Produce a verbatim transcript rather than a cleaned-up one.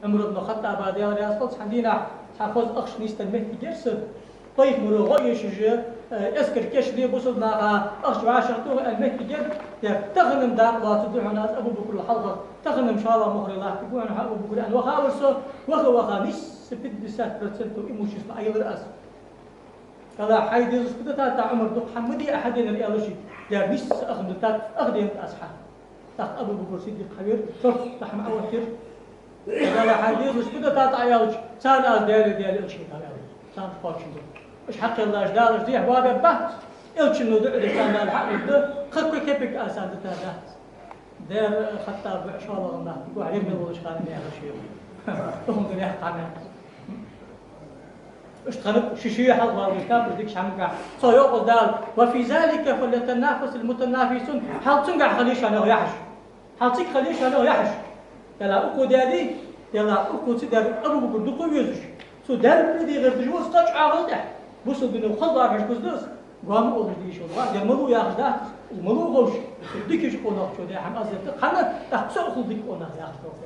Ӏумар ибн Хаттаба, Даьла раьза хилва цунна, цхьан дийнахьа цхьа хоза ахча нийсденна моттиг яр са. Пайхамаро гӀо эшаш, э, эскар кийчде, бусалба наха ахча вӀашагӀтоха аьнна моттиг яр. Ер тахан-м дакъа лоацаргда хьона аз Абу Бакрал хьалха, тахан-м шоллагӀа мухӀар латтаргва хьона, Абу Бакр, аьнна, вахавар со, ваха-ваха нийсса пятьдесят процентов имущество Ӏоелар аз. Даьлахьа, хьай дезалашта фу дитад Ӏа, Ӏумар, дукха хӀама ма дий Ӏа хьаденар, аьлча, ер нийсса ахча-м дитад, ахча денад аз хьа. ТӀаккха Абу Бакр Сиддикъ хьавера, шортта хӀама Ӏооттаяьр. Даьлахьа, хьай дезалашта фу дитад Ӏа, аьлча, царна аз Даьлеи Даьла Элчанеи дитад, аьлар. Царна кхоачашдергда. Уж хьакхеллаш далаш дехьа вагӀаргба, Элчано дуӀа дир царна, Даьла хьа а дергда, кхы кхы кепек аз царна дитадац. Дера Хаттаба, шоллагӀа нах, гохь ер мел волча хана мехаш ю. Тохам ду мехкахьа мехаш. Иштта хиннаб, ши-ши хьалха валгаш капаш дикаш хӀамагахь. Цо йоах Дала: «وفي ذلك فليتنافس المتنافسون». Хьал цунгахь хила йиш я наха яхьаш. Хьал цига хила йиш я наха яхьаш. Даьлахьа, укхо даьдий, Даьлахьа, укхо ца даьр Абу Бакр дукха везаш. Цо даьр а дегӀар дижа ва из кхы чӀоагӀа тӀехьа. Бусалба дино хоза лоархӀаш куз да из. Гоама олаш дийша вар. Ер малув яхаш дац, из малув ховш, дикача къонахчо даь хӀама аз ятта хана, тӀаккха со а хул дика къонах яхаш долаш.